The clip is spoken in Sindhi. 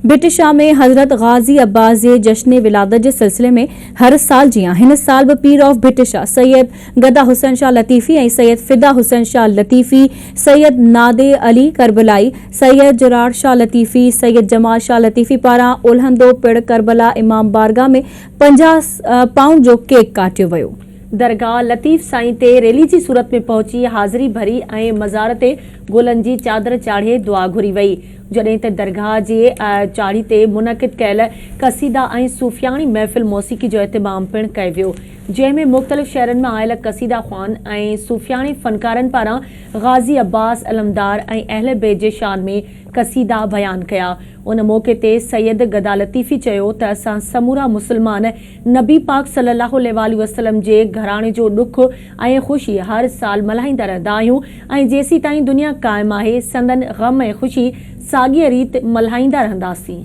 ڀٽ شاهه ۾ حضرت غازي عباس جي جشن ولادت جي سلسلي ۾ هر سال جيان هن سال به پير آف ڀٽ شاهه سيد گدا حسين شاهه لطيفي ۽ سيد فدا حسين شاهه لطيفي، سيد نادي علي ڪربلائي، سيد جراڙ شاهه لطيفي، سيد جمال شاهه لطيفي پاران اولهندو پڙ ڪربلا امام بارگاهه ۾ 50 پائونڊ جو ڪيڪ ڪاٽيو ويو. درگاهه لطيف سائين تي ريلي جي صورت ۾ پهچي حاضري ڀري ۽ مزار تي گلن جي چادر چاڙهي دعا گهري وئي. جڏهن ته درگاهه جي چاڙهي تي منعقد ڪيل قصيدا ۽ صوفياڻي محفل موسيقي جو اهتمام پڻ ڪيو ويو جنهن ۾ مختلف شهرن مان آيل قصيدا خوان ۽ صوفياڻي فنڪارن پاران غازي عباس علمدار ۽ اهل بيت جي شان ۾ قصيدا بيان ڪيا. ان موقعي تي سيد گدا لطيفي چيو ته اسان سمورا مسلمان نبي پاڪ صلي الله عليه واٰله وسلم جي گهراڻي جو ڏک ۽ خوشي هر سال ملهائيندا رهندا آهيون ۽ جيسيتائين دنيا قائم آهي سندن غم ۽ خوشي ساڳيء ريت ملهائيندا رهنداسين.